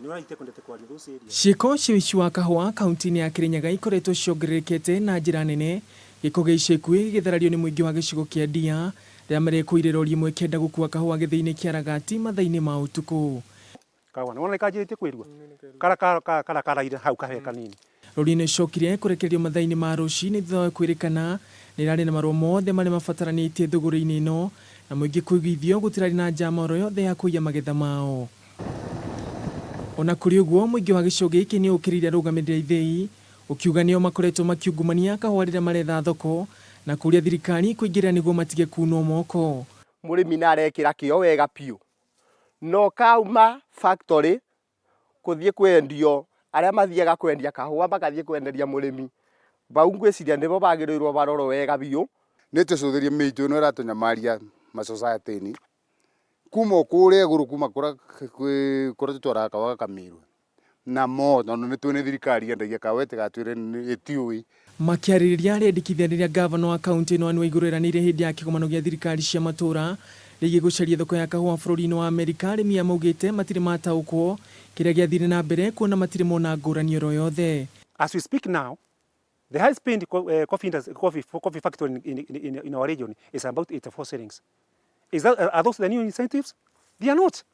Ciĩko cia ũici wa kahũa kaunti-inĩ ya Kirinyaga ikoretwo ciongererekete na njĩra nene, gĩko gĩa ica ikuhĩ gĩgĩtharario nĩ mũingĩ wa gĩcigo kĩa Ndia rĩrĩa marekũire rori ĩmwe ĩkĩenda gũkua kahũa gĩthĩi-inĩ kĩa Ragati mathaa-inĩ ma ũtukũ. Kahũa nĩwona nĩkanjĩrĩtie kwĩrua kara kara karaire hau kahee kanini. Rori ĩno ĩcokire kũrekererio mathaa-inĩ ma rũcinĩ thutha wa kwĩrĩkana nĩ ĩrarĩ na marũa mothe marĩa mabataranĩtie thũgũrĩ-inĩ ĩno na mũingĩ kũiguithio gũtirarĩ na njama oro yothe ya kũiya magetha mao. Ona kũrĩ ũguo, mũingĩ wa gĩcigo gĩkĩ nĩ ũkĩrĩire arũgamĩrĩri a ithĩi ũkiuga nĩo makoretwo makiungumania kahũa rĩrĩa maretha thoko na kũria thirikari kũingĩrĩra nĩguo matige kunwo moko. Mũrĩmi nĩ arekĩra kĩo wega biũ no kauma factory kũthiĩ kwendio, arĩa mathiaga kwendia kahũa magathiĩ kwenderia mũrĩmi, bau ngwĩciria nĩbo bagĩrĩirwo barorwo wega biũ. Nĩ tũcũthĩrie mĩitũ ĩno ĩratũnyamaria ma society-inĩ, kuma o kũrĩa igũrũ kuma kũrĩa tũtwaraga kahũa gakamĩrwo. Na mo tondũ nĩ tũĩ nĩ thirikari yendagia kahũa ĩtigatwĩre ĩtiũĩ. Makĩarĩrĩria rĩendekithia rĩrĩa ngavana wa kauntĩ ĩno Anne Waigũrũ eranĩire hĩndĩ ya kĩgomano gĩa thirikari cia matũũra rĩgiĩ gũcaria thoko ya kahũa bũrũri-inĩ wa Amerika, arĩmi aya maugĩte matirĩ mataũkwo kĩrĩa gĩathire na mbere kuona matirĩ mona ngũrani oro yothe. As we speak now, the highest paid coffee, industry, coffee, coffee factory in our region is about 84 shillings. Is that, are those the new incentives? They are not.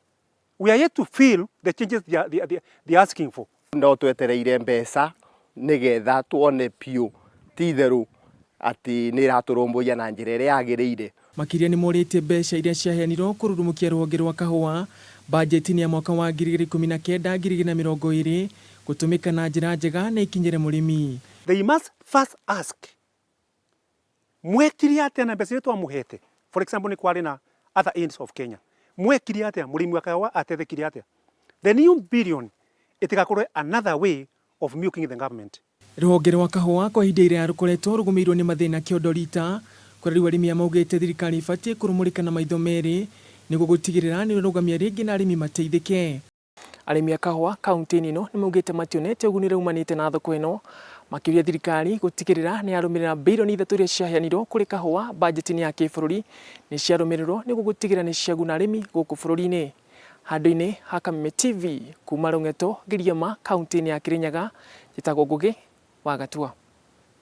We are yet to feel the changes they are asking for. No twetereire mbeca nĩgetha tuone biũ ti itherũ atĩ nĩ ĩratũrũmbũiya na njĩra ĩrĩa yagĩrĩire. Makĩria nĩ morĩtie mbeca iria ciaheanirwo kũrurumũkia rũhonge rwa kahũa bajeti-inĩ ya mwaka wa 2019 2020 gũtũmĩka na njĩra njega na ikinyĩre mũrĩmi. They must first ask mwekire atĩa na mbeca iria twamũhete. For example, nĩ kwarĩ na other ends of Kenya, mwekire atĩa, mũrĩmi wa kahũa atethekire atĩa? The new billion ĩtigakorwo another way of milking the government. Rũhonge rwa kahũa kwa ihinda iraya rũkoretwo rũgũmĩirwo nĩ mathĩna kĩondo rita kũrĩa rĩu arĩmi aya maugĩte thirikari ĩbatiĩ kũrũmũrĩka na maitho merĩ nĩguo gũtigĩrĩra nĩ rũgamia rĩngĩ na arĩmi mateithĩke. Arĩmi a kahũa kaunti-inĩ ĩno nĩ maugĩte mationete ũguni ũrĩa umanĩte na thoko ĩno, makĩũria thirikari gũtigĩrĩra nĩ yarũmĩrĩra 3 birioni iria ciaheanirwo kũrĩ kahũa bajeti-inĩ ya kĩbũrũri nĩ ciarũmĩrĩrwo nĩguo gũtigĩrĩra nĩ ciaguna arĩmi gũkũ bũrũri-inĩ. Handũ-inĩ ha Kameme TV kuma Rũng'eto, Giriama, kaunti-inĩ ya Kirinyaga, njĩtagwo Ngũgĩ wa Gatua.